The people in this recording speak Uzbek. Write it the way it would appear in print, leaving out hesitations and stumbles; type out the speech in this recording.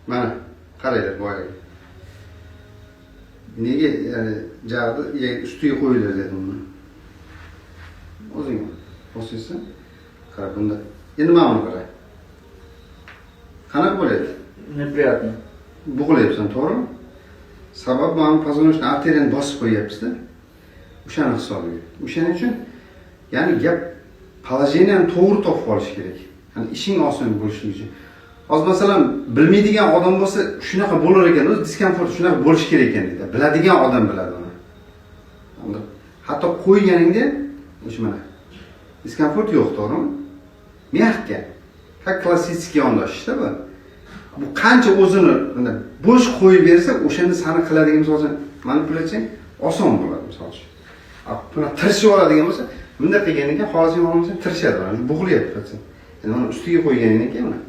Mana qaranglar boyagi. Nega, ya'ni jag'ni ustiga qo'yinglar dedim uni. O'zing bosingsan. Qara bunda. Endi mana buni qara. Qanaqa bo'lyapti? Неприятно. Bo'g'ilyapsan, to'g'rimi? Sabab mana позвоночный arteriyani bosib qo'yyapsizda. O'shani hisobiga. O'shaning uchun, ya'ni gap положение ni to'g'ri topib olish kerak. Ya'ni ishing oson bo'lishligi uchun. Hozir, masalan, bilmaydigan odam bo'lsa, shunaqa bo'lar ekan, o'zi дискомфорт shunaqa bo'lishi kerak ekan deydi. Biladigan odam biladi uni. Hatto qo'yganingda o'sha mana дискомфорт yo'q, to'g'rimi? Мягко. Как klassik yondashishda bu. Bu qancha o'zini bunday bo'sh qo'yib bersa, o'shanda sani qiladigan, misol uchun, manipulyatsiyang oson bo'ladi, misol uchun. Buni tirishib oladigan bo'lsa, bunday qilgandan keyin, xohlasang xohlamasang tirishadi, mana bo'g'ilyapti patsient. Endi mana ustiga qo'yganingdan keyin mana